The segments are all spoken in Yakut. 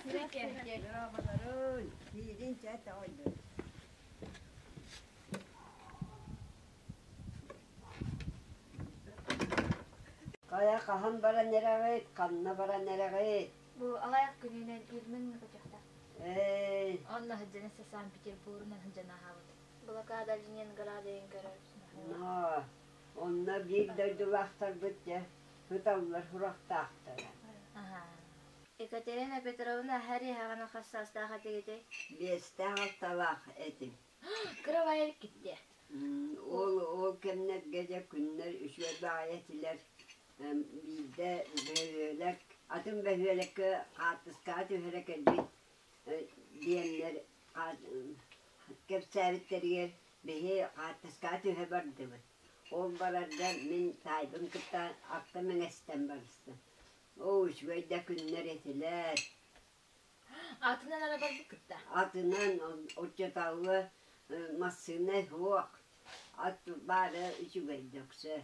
Дорооболорун, киирин чэ тоҕойдун. Хайа хаһан баран эрэҕит, ханна баран эрэҕит? Бу аҕыйах күнүнэн Ирмин көтүөхтэх. Эй, Онно сылдьан Санкт-Петербургунан сылдьан аһаабыт. Блокада Ленинграда көрөр. Но, онно биир дойдулаахтарбыт дьэ сыталлар сурахтаахтара. Екатерина Петровна аһар иһэҕинэ хас саастаах этигитэй? Биэстээх-алталаах этим. Кыра киттэ. Ол ол кэмнэргэ дьэ күннэр үчүгэй баҕайы этилэр. Биирдэ бөһүөлэк, атын бөһүөлэккэ хаартыскаҕа түһэрэ кэлбит диэннэр кэпсээбиттэригэр биһи хаартыскаҕа түһэ бардыбыт. Ол барарга мин таайбын кытта акка мэҥэстэн барыстым. Оо, үчүгэй да күннэр этилэр. Атынан ара барбыт кытта. Атынан оччотооҕуга массыына суох, ат баара үчүгэй дөксө.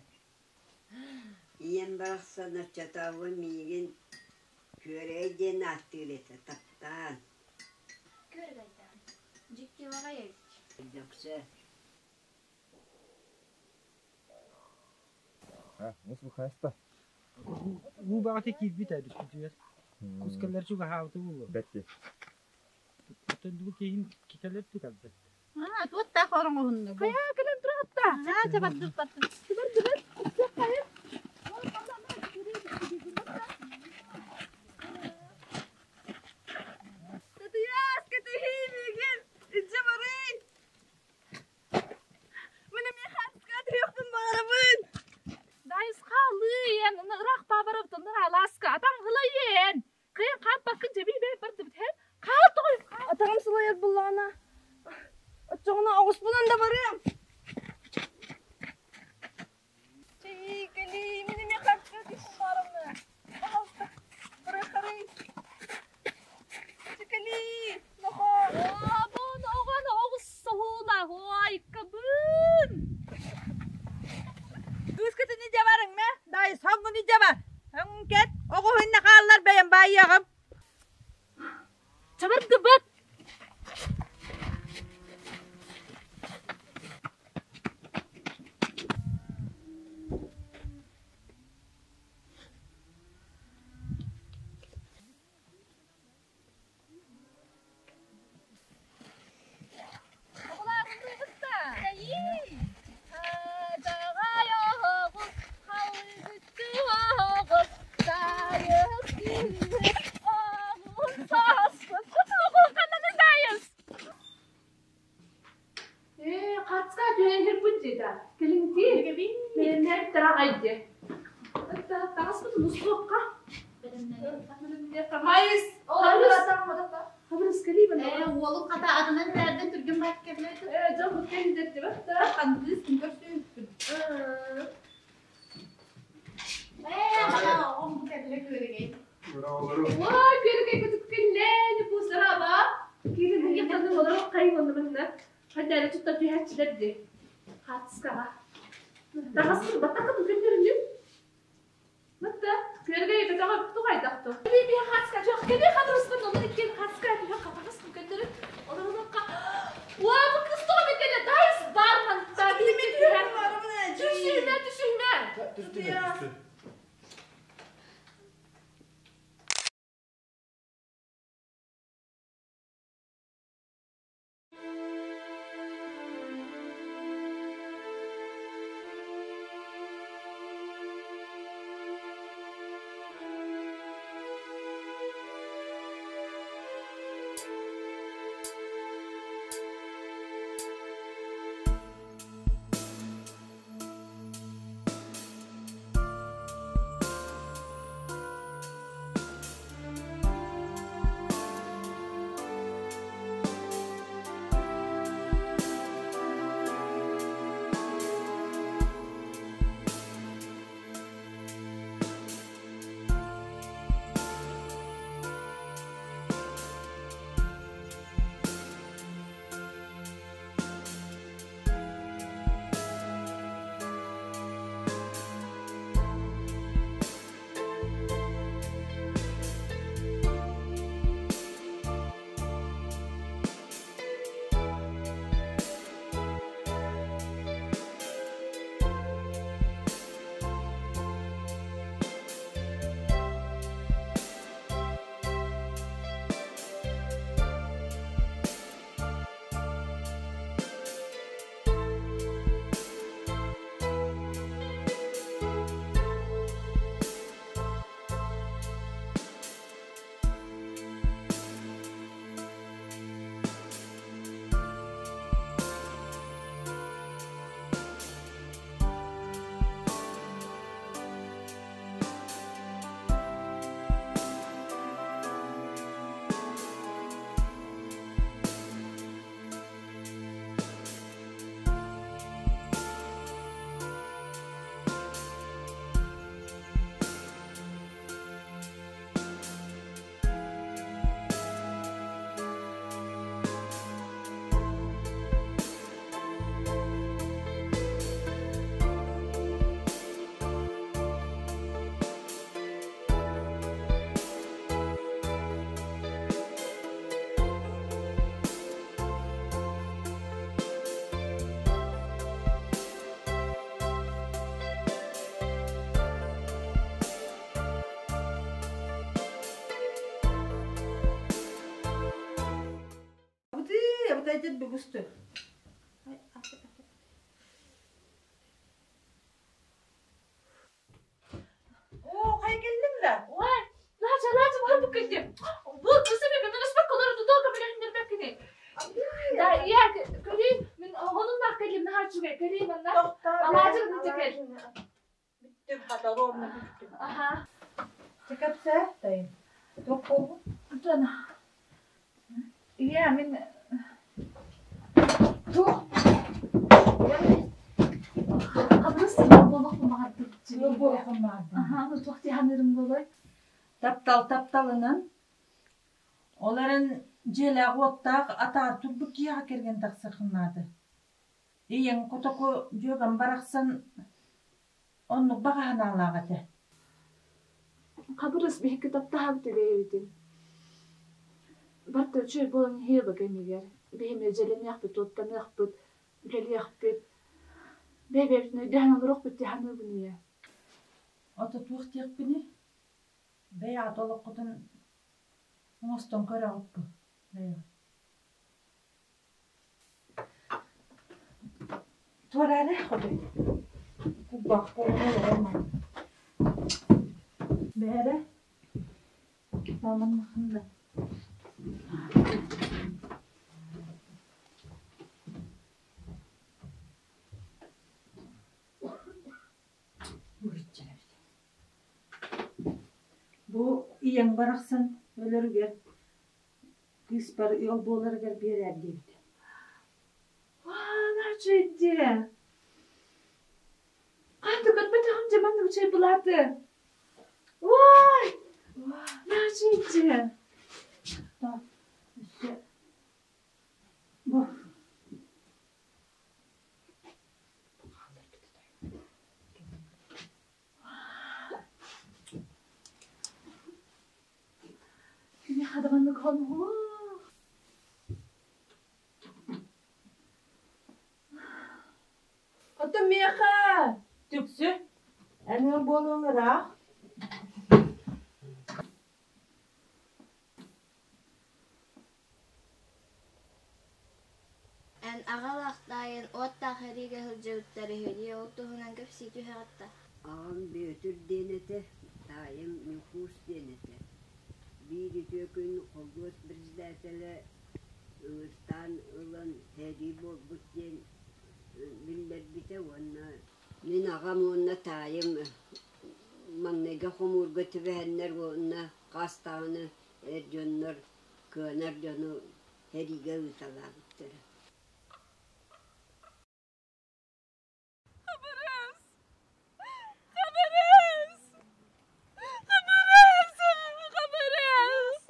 Ийэм барахсан оччотооҕу миигин Күөрэгэй диэн ааттыыр этэ, таптаан. Күөрэгэйдээх. Дьикти баҕайы эбит. Дөксө. Мус бухаста. Уу баҕата киирбит ээ бүппүтүгэр. Кус кэллэр чугаһаабыта буолуо. Бэрти. Оттон бу киһин кикэлэр түкэлбэт. Аа, туоттаах ороҥоһунна бу. Хайа кэлэн тураҕытта? Аа, чэ бардыр бардыр. Бардыбыт. Хайа. Татыйаас, кэтэһии миигин. Илдьэ барый. Мин эмиэ хаартыскаҕа түһүөхпүн баҕарабын. Дайысхалыйан, ыраах баабарабытын алааска атаҥ ылайын. Кыйан хааппаккын дьэбии бэйэ бардыбыт һэ. Хаал тоҕой. Атаҕым сылайар буллаҕына, оччоҕуна оҕуспунан да барыам. Чэйии, кэлии, мин эмиэ хаартыскаҕа түһүөхпүн баҕарабын. Пожалуйста, барыаххарый. Чэкэлии, нохоо. Ообун оҕон оҕус соһуулаах уайкабын. Кыыскытын илдьэ барыҥ мэ, даайыс хоҥҥун илдьэ бар. Өҥҥүн кэт, оҕуһун хааллар бэйэм баайыаҕым. Чабардыбыт. Хацка түһэн дьиэта. Кэлиҥтии. Бэлэмнэр тараҕай дьэ. Таҕаспытын устуохха. Майыс, Ээ, уолум хата атынан тэрдэн түргэн баат кэллэ. Дьон буккэн дэрдибэт да. Хандыыс ким көрсүбүппүн. Ээ, хата оҕом бу кэллэ күөрэгэй. Уай, күөрэгэй көтүк кэллээн, бу сараба. Киирин ханны олорор хайын оннуманна. Хайдары тутта түһээччилэр ди. Хаатыскаҕа. Таҕасын баттакын күннөрүнү. Мытта, күөрэгэй көтөҕө тугайдахту. Би хаатыска жок, кеде хадырыспын, оны иккен хаатыска түһэ хатаҕасын көннөрүн. Олорунукка. Уа, бу кыз тоҕо бекеле дайыс бар манта. Түсүмэ, түсүмэ. Түстү, түстү. Отойдет бүгүстү. Оо, хайа кэллиҥ да? Ой, лаача, лаача, бу кэллим. Бу кысыми көмөлөспөк олору тутуока билэһиннэрбэккини. Да, ийэ, көрүү, мин оҕонуннаах кэллим, наһаа үчүгэй, көрүү манна. Алаадьы гынныча кэл. Бүттүм, хаталуомна бүттүм. Аха. Чэ кэпсээ, тайын. Туох буолбут? Антон, ийэ, мин туох Хабырыс буолуохпун баҕардым. Ыал буолуоххун баҕардым. Аха, туох дии саныырым буолуой? Таптал тапталынан Ол эрэн дьиэлээх-уоттаах атаар турбут киһиэхэ кэргэн тахсыаххын наада. Ийэҥ котоку дьүөгэм барахсан оннук баҕа санаалаах этэ. Хабырыс биһикки таптаһабыт бэйэбитин. Барыта үчүгэй буолан иһиэ бу кэмигэр. Биһи дьиэлэниэхпит, уоттаныахпыт, үлэлиэхпит. Бэйэ-бэйэбитин өйдөһөн олоруохпут дии саныыбын ийэ. Ото туох диэхпиний? Бэйэҕит олоххутун оҥостон көрөҕүт дуо бэйэҕит? Туораары хотуй кулгаах буолан олорор манна. Бээрэ, мааман да Бу ийэҥ барахсан өлөрүгэр кыыспар ыал буоларыгар биэрээр диэбитэ. Үчүгэйдиэ. Ханна көрбөтөҕүм дьэ маннык үчүгэй былааты. Уой! Үчүгэйдиэ. Өссө бу Киниэхэ да маннык хонуһуох. Оттон миэхэ түксү эн ыал буолуоҥ ыраах. Эн аҕалаахтаайын уоттаах эриигэ сылдьыбыттар үһү дии, ол туһунан кэпсии түһэҕит да? Аҕам Бүөтүр диэн этэ, таайым Ньукуус диэн этэ. Биир үтүө күн холкуос председателэ ыҥыртаан ылан сэрии буолбут диэн биллэрбитэ уонна мин аҕам уонна таайым маҥнайгы хомуурга түбэһэннэр уонна хас даҕаны эр дьоннор кыанар дьону сэриигэ ыыталаабыттара. Хабырыыс! Хабырыыс! Хабырыыс! Хабырыыс!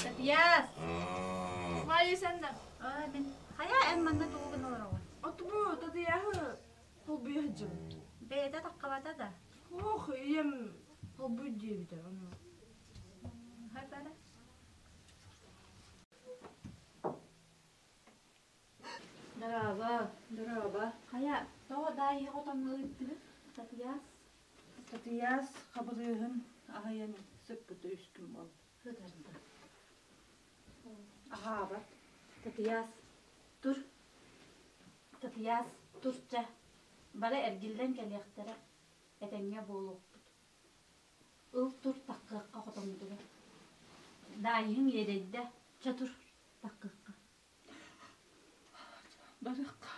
Татьяс! Майя сэннэ. Мин хайа эн манна тугу гына олороҕун? Отубу Татьяһы холбуйа сылдьабын. Бэйэтэ таххабата да? Ох, ийэм холбуй диэбитэ ону. Хайбара. Дорообо, дорообо. Хайа, тоҕо даайыһы хотоҥҥо ыыттыгыт? Татьяс? Татыйаас хабырыыһын аһыйан сыппыта үс күн буолла. Сытарда. Аһаабат. Татыйаас, тур. Татыйаас, тур чэ. Бары эргиллэн кэлиэхтэрэ. Этэҥҥэ буолуохпут. Ыл тур таххыахха хотоммутугар. Даайыһыҥ иэдэйдэ. Чэ тур таххыахха. Барыахха.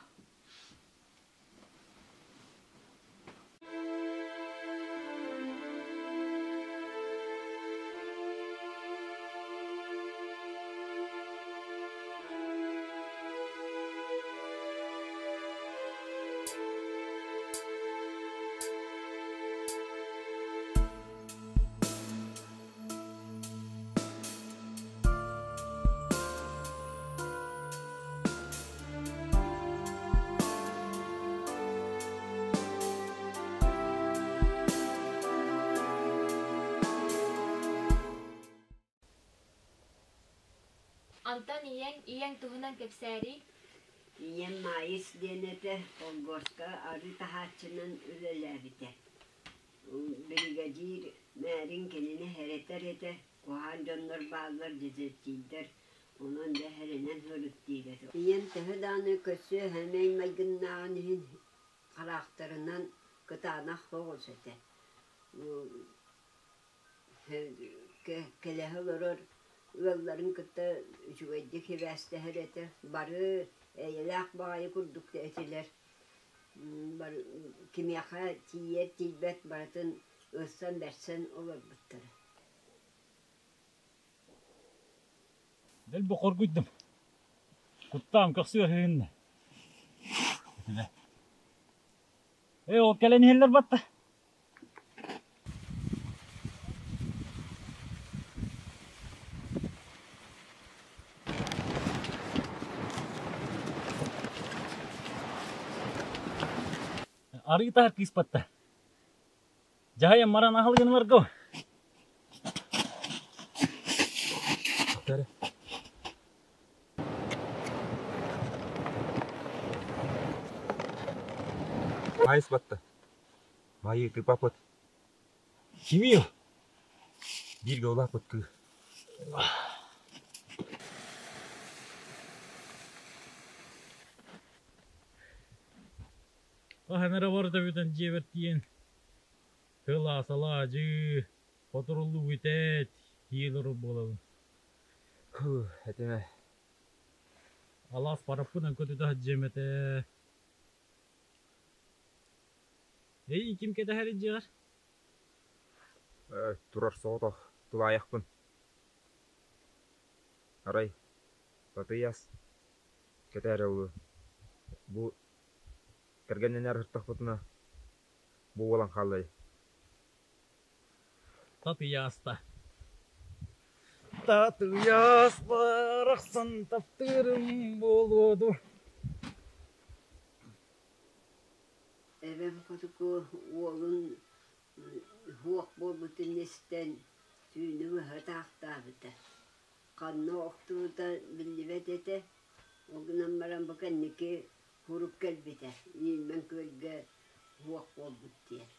Онтон ийэҥ, ийэҥ туһунан кэпсээриий. Ийэм Маайыс диэн этэ, колгуоска арыы таһааччынан үлэлээбитэ. Биригэдьиир мээрин кинини хэрэтэр этэ, куһаҕан дьоннор бааллар, дезертирдэр, онон дьэ хэрэнэн сырыттыыр этэ. Ийэм төһө даҕаны көрсүө сэмэй майгыннааҕын иһин хараахтарынан кытаанах соҕус этэ. Кэлэһэ олорор ыалларын кытта үчүгэйдик сибээстэһэр этэ. Бары эйэлээх баҕайы курдук этилэр. Кимиэхэ тиийэр-тиийбэт барытын ылсан-бэрсэн олорбуттара. Дэлби хоргуйдум. Куттаам көхсүгэр ыһынна. Ээ, ол кэлэн иһэллэр батта. Арыы таһар кыыс батта. Дьаһайан баран аһылыгын барго. Айыс батта. Майы тыпапыт. Кимий ол? Бииргэ улааппыт кыы. Хаһан эрэ барыта бүтэн дьиэбэр тиийэн тыл салаадьы, хотуруллуу бүтээт, тиийэн олорор буолабын. Этимэ. Алаас бараппынан көтүтэ сылдьыам этэ. Эй, ким кэтэһэр дьиэҕэр? Турар соҕотох тулаайахпын. Арай, Татыйаас кэтээрэ ылыы. Бу кэргэннэнэр ыртахпытына бу буолан хааллай. Татыйааста. Татыйаас барахсан таптыырым буолуо дуо? Эбэм хотугу уолун суох буолбутун истэн түүнү быһа таахтаабыта. Ханна охтубута биллибэт этэ, ол гынан баран бу кэнники куруук кэлбитэ, Иилмэн күөлгэ суох буолбут диэн.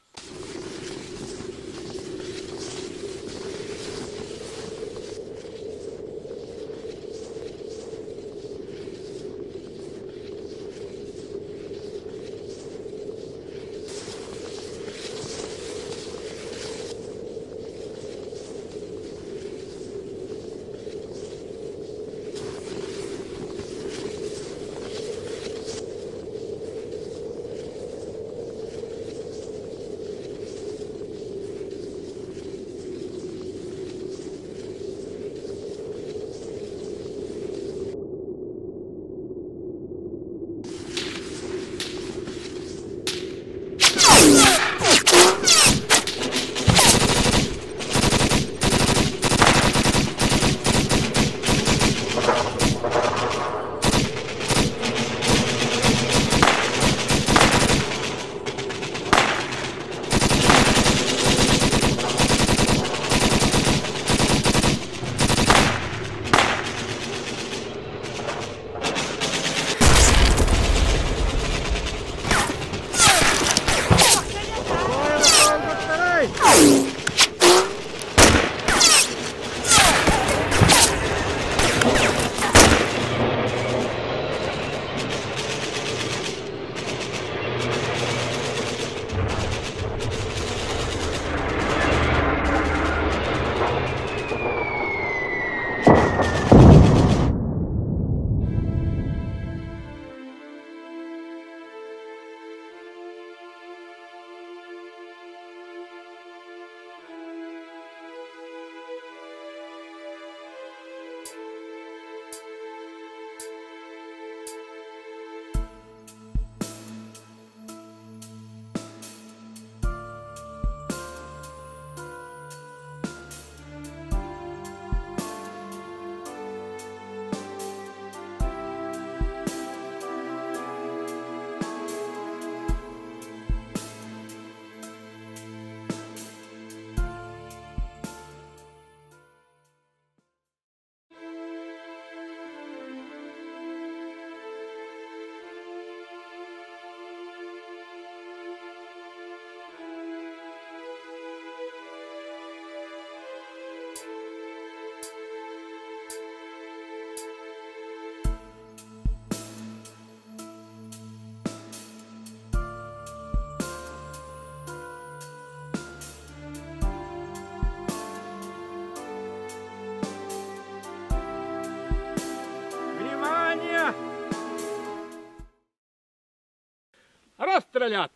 Расстрелять!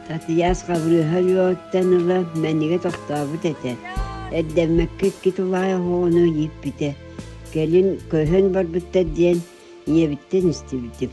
Татыйаас Хабырыыһа үөҕүттэн ыла мэнигэ тохтообут этэ. Эрдэммэккэ икки тулаайах оҕону ииппитэ. Кэлин көһөн барбыттар диэн ийэбиттэн истибитим.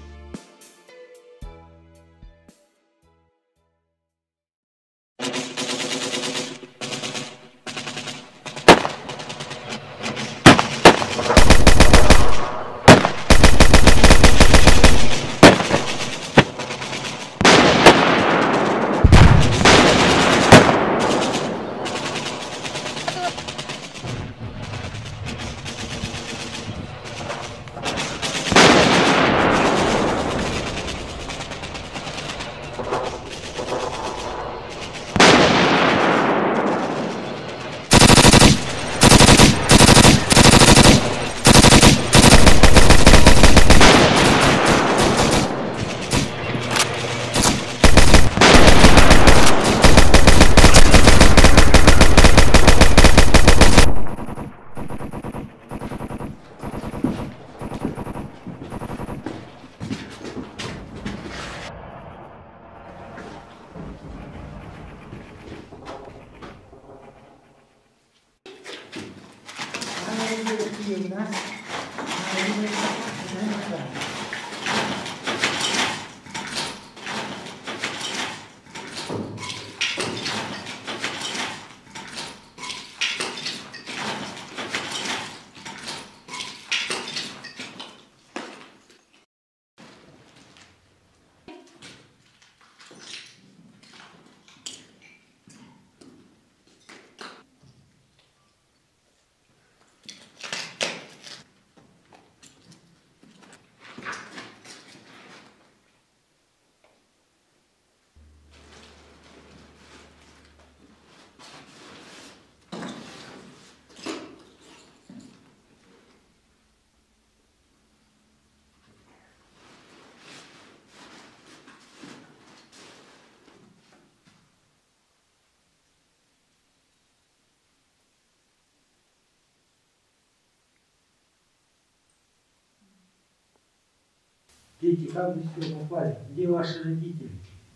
Дети, как вы сюда попали? Где ваши родители?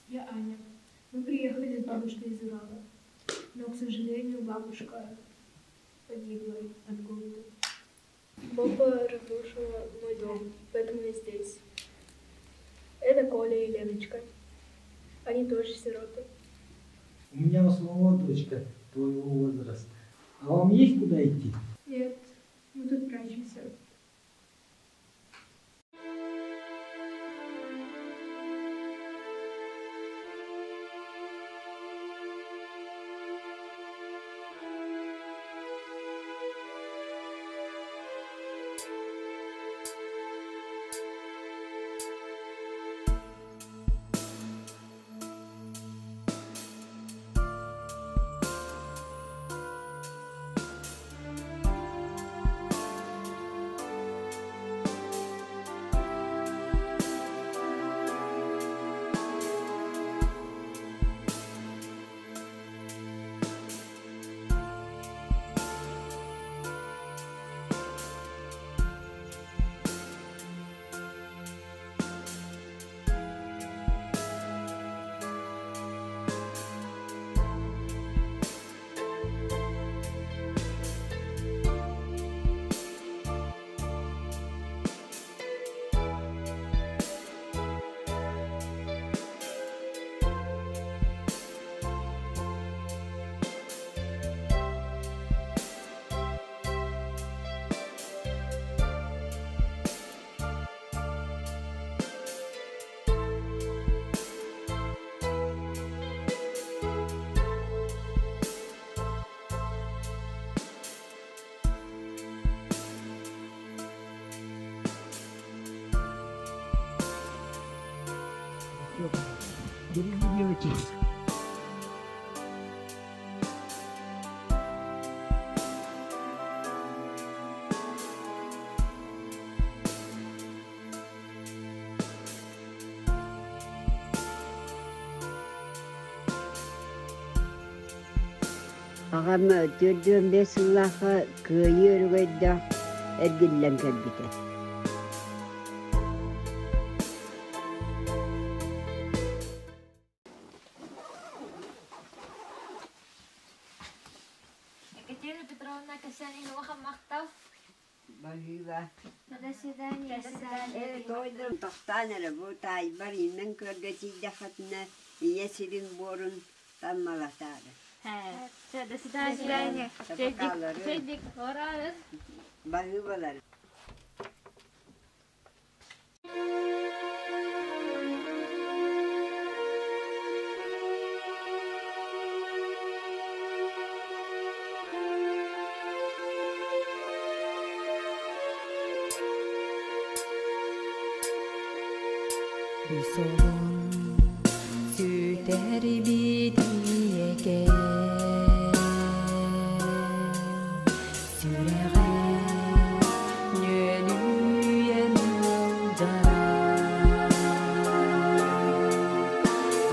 Я Аня. Мы приехали с бабушкой из Урала. Но, к сожалению, бабушка погибла от голода. Бомба разрушила мой дом, поэтому я здесь. Это Коля и Леночка. Они тоже сироты. У меня у самого дочка твоего возраста. А вам есть куда идти? Нет, мы тут прячемся. Люди. Аҕам 45 сыллаахха Кыайыы өрөгөйдөөх эргиллэн кэлбитэ. Екатерина Петровна кэпсээн иһин улахан махтал. Баһыыба. До свидания. До свидания. Ээ, тоойдорум тохтоон эрэ бу таайбар Имэн көргө тиийдэххитинэ ийэ сирин буорун таммалатаары. До свидания. Сапакаалары. Чэйдик. Ораарыс. Баһыыбалар. Үс олун сүтэрбит ийэкэ сүрэҕэ нүөлүйэн ыалдьара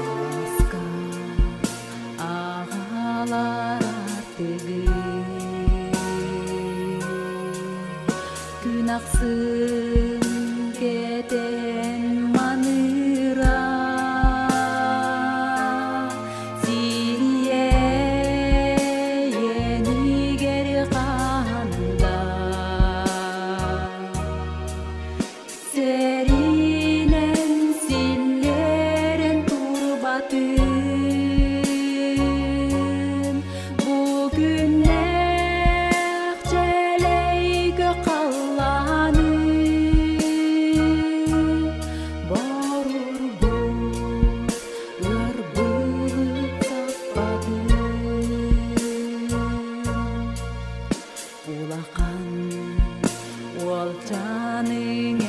алааска аҕалар артыгы күн ахсын кэтэн маныыра сириэйэнигэр хаанда сэринэн силлэрэн турбатын бу күннээх чэлэйгэ халлааны борурбут ыарбыт саппатын улахан уолчаанын